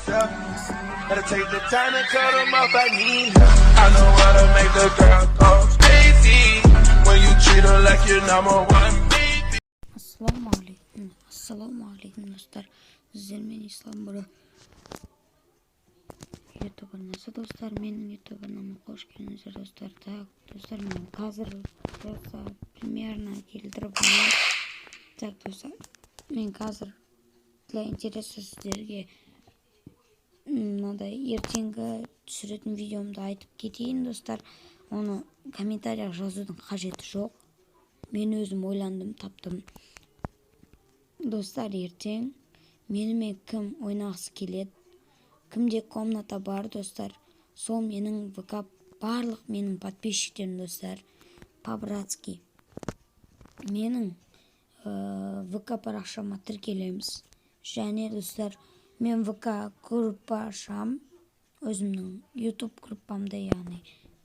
Myself. Gotta take the time and cut 'em off. I need help. I know how to make the girl go crazy when you treat her like you're number one, baby. Ассалаумағалейкум, ассалаумағалейкум, достар! Сіздермен Ислам Бро Ютуб арнасы. Достар, менің Ютуб арнама қош келдіңіздер, достар. Так, достар, мен қазір просто примерно келтіріп. Так, достар, мен қазір для интереса сіздерге мынадай ертеңгі түсіретін видеомды айтып кетейін, достар. Оны комментарияға жазудың қажеті жоқ, мен өзім ойландым, таптым. Достар, ертең менімен кім ойнағысы келеді, кімде комната бар, достар, сол менің ВК, барлық менің подписчиктерім, достар, по-братски менің ВК парақшама тіркелеміз. Және, достар, мен ВК группа ашам, өзімнің YouTube группамда, яғни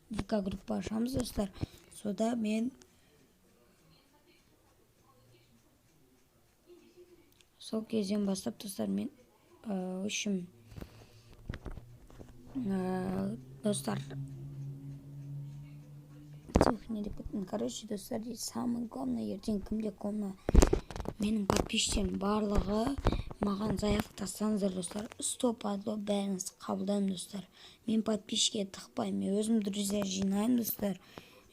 ВК группа ашамыз, достар. Сода мен сол кезден бастап, достар, мен в общем, достар, тих, не деп кеттім. Короче, достар, самое главное, ертең кімде комната, менің подписчиктерім барлығы маған заявка тастаңыздар, достар. Стопудово бәріңізді қабылдаймын, достар. Мен подписчикке тықпаймын, мен өзім друзья жинаймын, достар.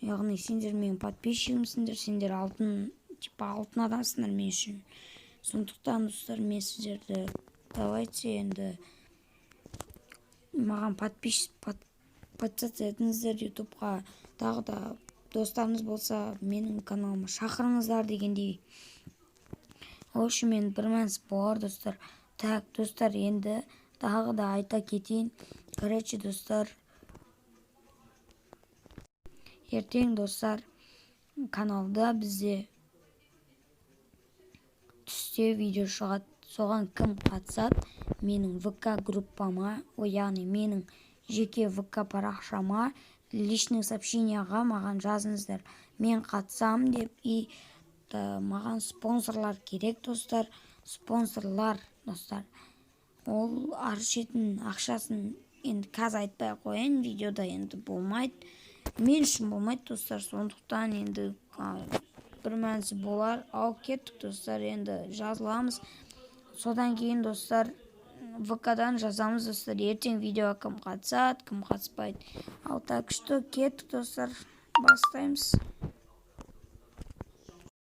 Яғни сендер менің подписчигімсіңдер, сендер алтын, типа алтын адамсыңдар мен үшін. Сондықтан, достар, мен сіздерді, давайте, енді маған подписаться етіңіздер Ютубқа. Тағы да достарыңыз болса, менің каналыма шақырыңыздар дегендей. В общем, енді бір мәнісі бар, достар. Так, достар, енді тағы да айта кетейін. Короче, достар, ертең, достар, каналда бізде түсте видео шығады. Соған кім қатысады, менің ВК группама, ой, яғни менің жеке ВК парақшама личный сообщенияға маған жазыңыздар, мен қатысамын деп. И маған спонсорлар керек, достар, спонсорлар. Достар, ол ары шетін ақшасын енді қазір айтпай ақ қояйын, видеода енді болмайды, мен үшін болмайды, достар. Сондықтан енді бір мәнісі болар. Ал кеттік, достар, енді жазыламыз. Содан кейін, достар, ВК-дан жазамыз, достар, ертең видеоға кім қатысады, кім қатыспайды. Ал так что кеттік, достар, бастаймыз.